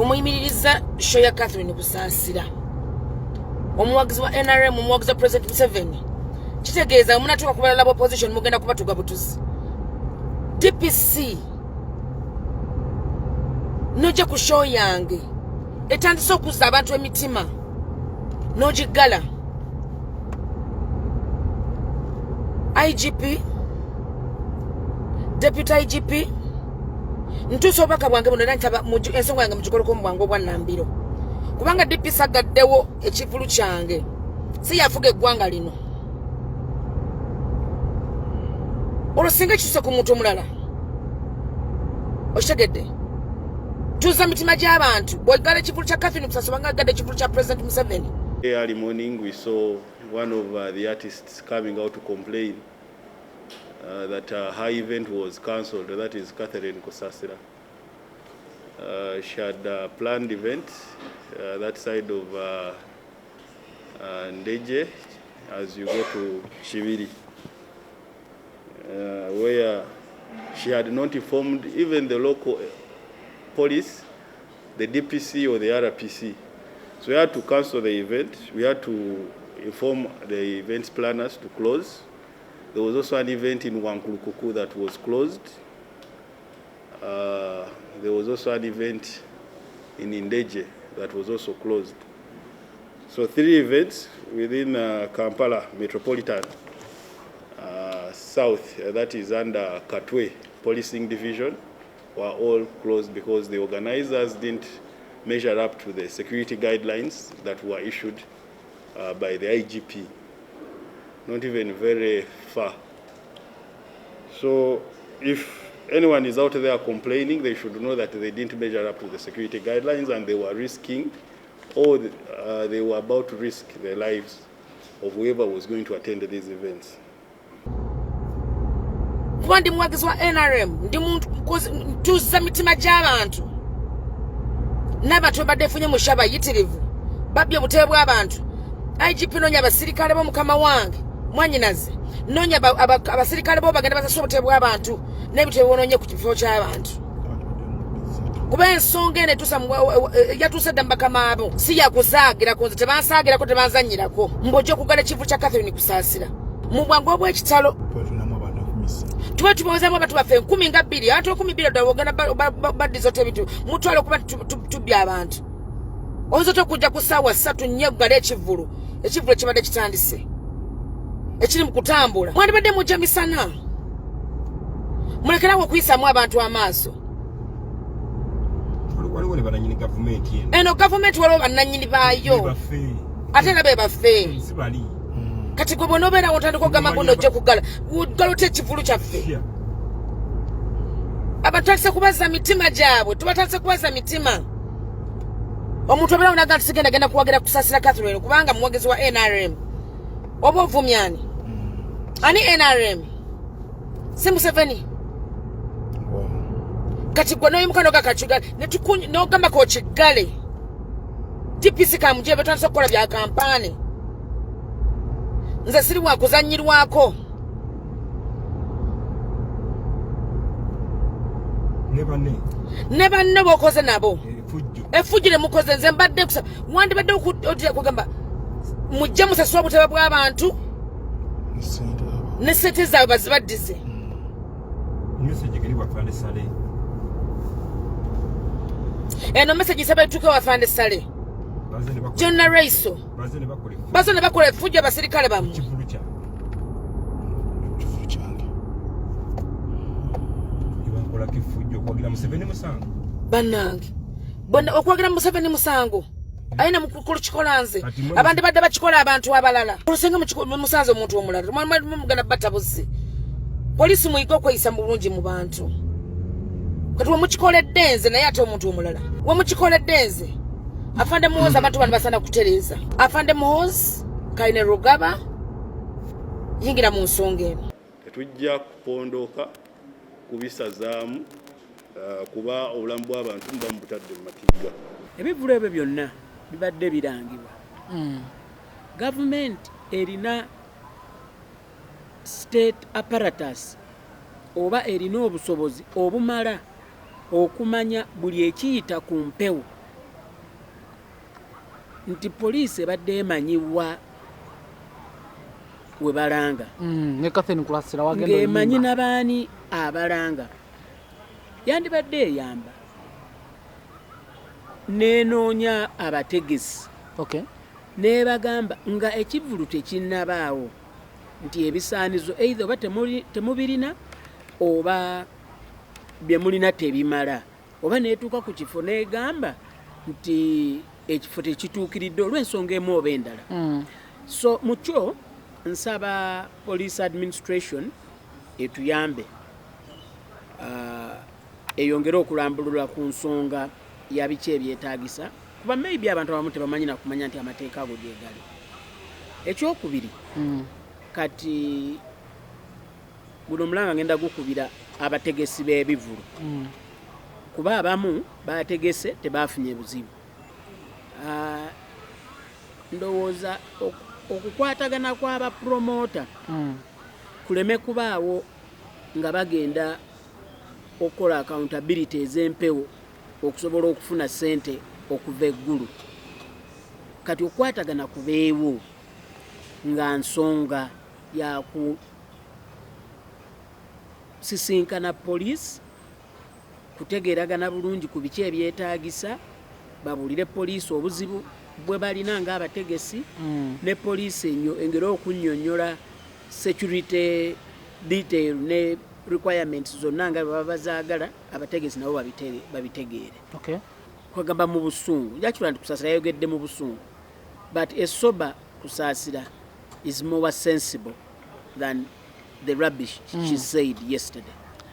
Wemuyimiririzza show ya Catherine Kusaasira, omuwagizi wa NRM, omuwagizi wa President Museveni, kitegeeza munatuuka ku balala opposition mugenda kubatuga butuzi. DPC nojja ku show yange etandise okuzza abantu emitima n'ogiggala. IGP, Deputy IGP, ntuusa obubaka bwange buno era ntaba ensonga yange mugikoleko mu bwangu obwannambiro, kubanga DPC agaddewo ekivulu kyange, si yafuga eggwanga lino. Olwo singa ekituse ku muntu omulala, okitegedde? Tuuza mitima gy'abantu. Bw'oggala ekivulu kya Catherine Kusasira, obanga aggadde ekivulu kya President Museveni. Early morning, we saw one of the artists coming out to complain that her event was cancelled. That is Catherine Kusasira. She had a planned event that side of Ndeje as you go to Chibiri, where she had not informed even the local police, the DPC or the RPC. So we had to cancel the event. We had to inform the events planners to close. There was also an event in Wankulukuku that was closed. There was also an event in Ndeje that was also closed. So three events within Kampala Metropolitan South, that is under Katwe Policing Division, were all closed because the organizers didn't measure up to the security guidelines that were issued by the IGP. Not even very far. So if anyone is out there complaining, they should know that they didn't measure up to the security guidelines and they were risking, or they were about to risk the lives of whoever was going to attend these events. Kuba ndi muwagizi wa NRM, ndi muntu ntuuza mitima gy'abantu n'abantu babadde efunye mu shaba yitirivu babbye obutebe bw'abantu. IGP, noonya abasirikale bo. Mukama wange mwanyinaze, noonya abasirikale bo bagenda basasula obutebe bw'abantu n'ebintu ebyonoonye ku kifo ky'abantu, kuba ensonga eno etuusa yatuuse dda mu bakama abo. Si yakusaagirako, nze tebansaagirako, tebanzanyirako. Mbw'ojja okugala ekivu kya Catherine Kusaasira mu bwangu obw'ekitalo, tuba tubawezamu abantu baffe 20,000, abantu 20,000 ddala ogenda baddiza ota ebintu mutwale okuba tubbye abantu? Oyinza otya okujja ku ssaawa 3 4 gala ekivvulu, ekivvulu ekibadde kitandise, ekiri mu kutambula? Mwandibadde mujja misana, mulekerawo okuyisamu abantu amaaso. Waliwo ne bananyini gavumenti eno. Eno gavumenti waliwo bannannyini baayo, ate era be baffe. Si bali. Kati gwe bw'onoobeerawo otandika okugamba mbu nojja kuggala, ggala otya ekivulu kyaffe? Abantu tutandise kubazza mitima gyabwe, tubatandise kubazza mitima. Omuntu obeerawo naga nti sigenda genda kuwagira Kusaasira Catherine kubanga muwagizi wa NRM, oba ovumyani ani? NRM si Museveni? Kati gwe noyimuka nogakakiggale nogamba kokiggale. DPC kamuje betandise okukola bya kampaani. Nze siri wakuzanyirwako. Ne banne. Ne banne bokoze nabo. Efujjo. Efujjo lye mukoze, nze mbadde kusa wandibadde otya kugamba mujje musasula obutebe bw'abantu ne sente zaabwe bazibaddize. Message geri wafande Sale. Eno message nsaba etuuke wafande Sale. Baze ne bakola. Jonna Raiso. Baze ne bakola efujjo. Baze ne bakola efujjo abasirikale bammwe. Kivulu kya. Kivulu kyange. Bakolako efujjo okuwagira Museveni musango. Bannange, bonna okwagira Museveni musango? Ayina mukulu kikola nze. Kati mwe- Abandi badde bakikola abantu abalala, olusenga musanze omuntu omulala mugenda batta buzzi. Polisi, muyige okweyisa mu bulungi mu bantu. Kati wemukikoledde nze, naye ate omuntu omulala wemukikoledde nze. Afande Muhozi, abantu bano basaana kutereeza. Afande Muhozi Kaine Rugaba, yingira mu nsonga eno. Tetujja kupondooka kubisazaamu kuba obulamu bw'abantu muba mubutadde mu matigga. Ebivvulu ebyo byonna bibadde birangibwa. Gavumenti erina state apparatus oba erina obusobozi obumala okumanya buli ekiyita ku mpewo Nti poliisi ebadde emanyiwa we balanga. Ne Catherine Kulasira wagenda ng'emanyi oyimba. Nabaani abalanga yandibadde eyamba n'enoonya abategesi n'ebagamba nga ekivvulu tekinnabaawo nti ebisaanizo either oba temubirina oba bye mulina tebimala, oba neetuuka ku kifo n'egamba nti ekifo tekituukiridde olw'ensonga emu oba endala. So mukyo nsaba police administration etuyambe, eyongere okulambulula ku nsonga ya biki ebyetaagisa, kuba maybe abantu abamu tebamanyi nakumanya nti amateeka ago gyegali. Ekyokubiri, kati guno omulanga ngenda gukubira abategesi b'ebivulu, kuba abamu bategese tebafunye buzibu. Ndowooza okukwatagana kw'abapromota kuleme kubaawo nga bagenda okukola accountability ez'empewo okusobola okufuna ssente okuva eggulu. Kati okukwatagana kubeewo nga nsonga ya kusisinkana poliisi, kutegeeragana bulungi ku biki ebyetaagisa, babuulire poliisi obuzibu bwe balina ng'abategesi, ne poliisi enyo engere okunnyonnyola security detail ne requirements zonna nga bwe baba bazaagala, abategesi nabo babitegeere. Kwagamba mu busungu njakirwa nti Kusaasira yayogedde mu busungu, but a sober Kusaasira is more sensible than the rubbish she said yesterday.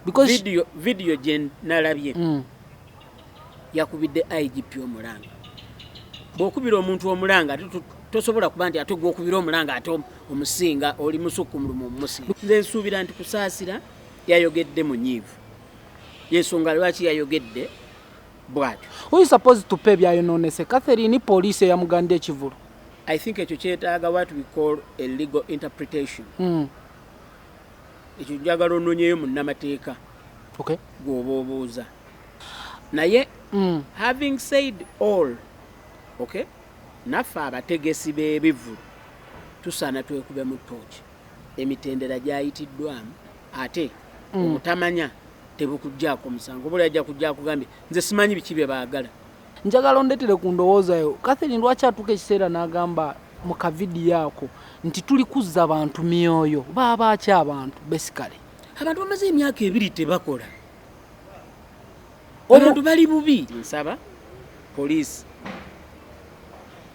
Because Video gye nalabye, yakubidde IGP omulanga. Bw'okubira omuntu omulanga, ate tosobola kuba nti ate gwokubira omulanga ate omusinga oli musukkumulumu omusinga. Nze nsuubira nti Kusaasira yayogedde munyiivu, yensonga lwaki yayogedde bw'atyo. Who is supposed to pay byayononese? Catherine, poliisi eyamuganda ekivulu? I think ekyo kyetaaga what we call a legal interpretation. Ekyo njagala onoonyeyo munnamateeka gw'oba obuuza. Naye having said all, okay, naffe abategesi b'ebivvulu tusaana twekubemu ttooki. Emitendera gyayitiddwamu, ate obutamanya tebukugjaako musango. Oba oli ajja kujja akugambye, "Nze simanyi biki bye baagala." Njagala ondeetere ku ndowooza yo. Catherine lwaki atuuka ekiseera n'agamba mu kavidiyo ako nti tuli kuzza bantu myoyo? Baaba ki abantu basically? Abantu bamaze emyaka 2 tebakola. Abantu bali bubi. Nsaba poliisi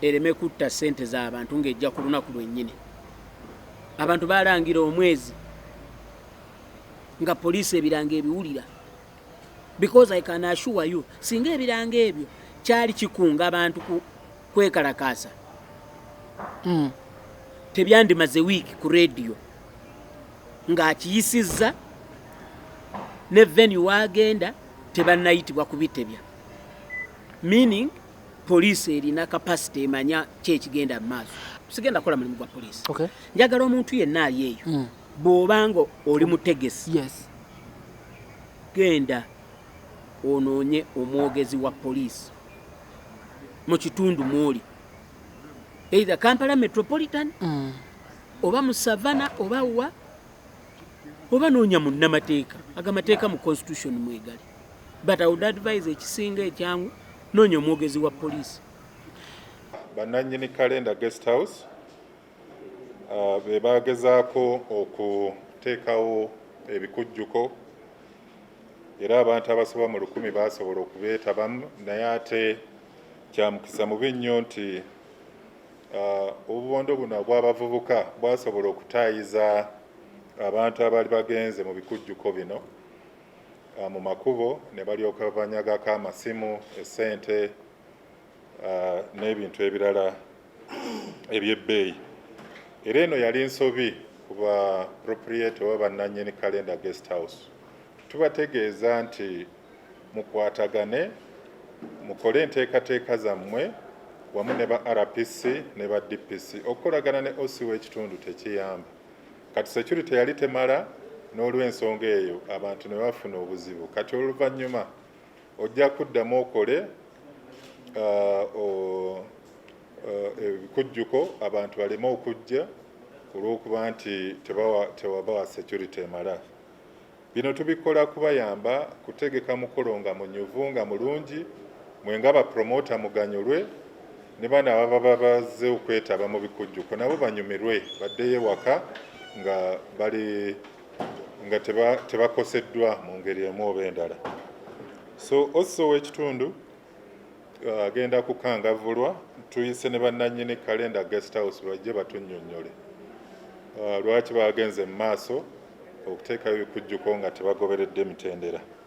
ereme kutta ssente z'abantu ng'ejja ku lunaku lwennyini. Abantu balangira omwezi nga poliisi ebiranga ebiwulira, because I can assure you, singa ebiranga ebyo kyali kikunga abantu kwekalakaasa, tebyandimaze wiiki ku rediyo ng'akiyisizza ne venue wagenda tebannayitibwa kubitebya, meaning poliisi erina capacity emanya ki ekigenda mu maaso. Sigenda kukola mulimu gwa poliisi. Njagala omuntu yenna ali eyo, bw'obanga oli mutegesi, genda onoonye omwogezi wa poliisi mu kitundu mwoli, either Kampala Metropolitan oba mu Savana oba wa, oba noonya munnamateeka. Agamateeka mu constitution mwegali, but I would advise ekisinga ekyangu, noonya omwogezi wa poliisi. Bannannyini Calendar Guest House be bagezaako okuteekawo ebikujjuko, era abantu abasoba mu 1000 basobola okubeetabamu. Naye ate kyamukisa mubi nnyo nti obubondo buno obw'abavubuka bwasobola okutaayiza abantu abaali bagenze mu bikujjuko bino mu makubo, ne balyoka banyagako amasimu, essente n'ebintu ebirala ebyebbeeyi. Era eno yali nsobi ku ba proprietor oba bannannyini Calendar Guest House. Tubategeeza nti mukwatagane, mukole enteekateeka zammwe wamu ne ba RPC ne ba DPC. Okukolagana ne OC w'ekitundu tekiyamba. Kati security yali temala, n'olw'ensonga eyo abantu ne bafuna obuzibu. Kati oluvannyuma ojja kuddamu okole Ebikujjuko abantu baleme okujja olw'okuba nti tewabawa security emala. Bino tubikola kubayamba kutegeka mukolo nga munyuvu, nga mulungi, mwe nga bapromota muganyulwe, ne bano ababa bazze okwetaba mu bikujjuko nabo banyumirwe, baddeyo ewaka nga bali nga tebakoseddwa mu ngeri emu oba endala. So OC ow'ekitundu agenda kukangavvulwa. Tuyise ne bannannyini Calendar Guest House bajje batunnyonnyole lwaki bagenze mu maaso okuteekayo ebikujjuko nga tebagoberedde mitendera.